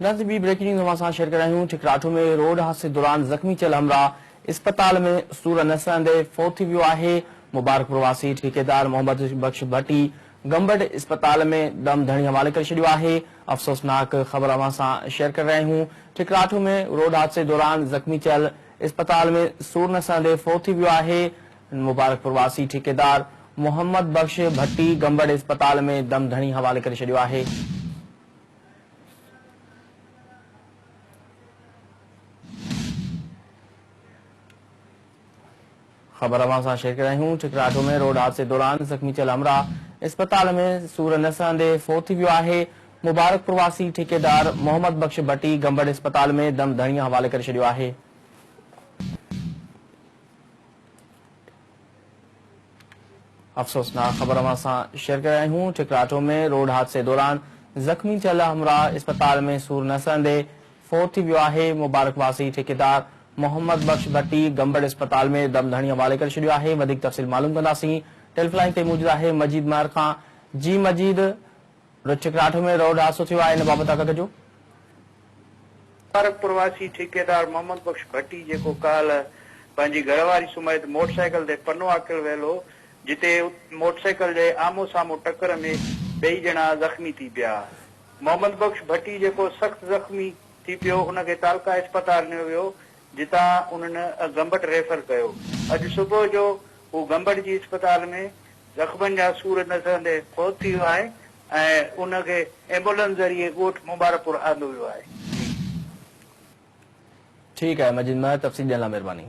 ناظرين ٻي breaking news اوهان سان شيئر ڪري رهيا آهيون ٺڪراٺو ۾ روڊ حادثي دوران زخمي ٿيل همراهه اسپتال ۾ سور نه سهندي فوت ٿي ويو آهي مبارڪپور واسي ٺيڪيدار محمد بخش ڀٽي گمبٽ اسپتال ۾ دم ڌڻي حوالي ڪري ڇڏيو آهي افسوسناڪ خبر اوهان سان شيئر ڪري رهيا آهيون ٺڪراٺو ۾ روڊ حادثي دوران زخمي ٿيل اسپتال ۾ سور نه سهندي فوت ٿي ويو آهي مبارڪپور واسي ٺيڪيدار محمد بخش ڀٽي گمبٽ اسپتال ۾ دم ڌڻي حوالي ڪري ڇڏيو آهي. خبر اوهان سان شيئر ڪري رهيا آهيون ٺڪراٺو ۾ روڊ حادثي دوران زخمي ٿيل همراهه اسپتال ۾ سور نه سهندي فوت ٿي ويو آهي مبارڪپور واسي ٺيڪيدار محمد بخش ڀٽي گمبٽ اسپتال ۾ دم ڌڻيء حوالي ڪري ڇڏيو آهي. افسوسناڪ خبر اوهان سان شيئر ڪري رهيا آهيون ٺڪراٺو ۾ روڊ حادثي دوران زخمي ٿيل همراهه اسپتال ۾ سور نه سهندي فوت ٿي ويو آهي مبارڪ واسي ٺيڪيدار محمد بخش ڀٽي گمبٽ اسپتال ۾ دم ڌڻي حوالي ڪري ڇڏيو آهي وڌيڪ تفصيل معلوم ڪنداسين ٽيليفون لائين تي موجود آهي مجيد مهر کان جي مجيد ٺڪراٺو ۾ روڊ حادثو ٿيو آهي ان بابت آگاهه ڪجو. مبارڪپور واسي ٺيڪيدار محمد بخش ڀٽي جيڪو ڪالهه پنهنجي گهر واري سميت موٽر سائيڪل تي پنو عاقل ويل هو جتي موٽر سائيڪل جي آمهون سامهون ٽڪر ۾ ٻئي ڄڻا زخمي ٿي پيا. محمد بخش ڀٽي جيڪو سخت زخمي ٿي پيو ان کي تعلقه اسپتال نيو ويو جتان انهن گمبٽ ريفر ڪيو. اڄ صبح جو هو گمبٽ جي اسپتال ۾ زخمن جا سور نه سهندي فوت ٿي ويو آهي ۽ ان کي ايمبولنس ذريعي ڳوٺ مبارڪپور آندو ويو آهي. جي. ٺيڪ آهي مجيد مهر تفصيل ڏيڻ لاء مهرباني.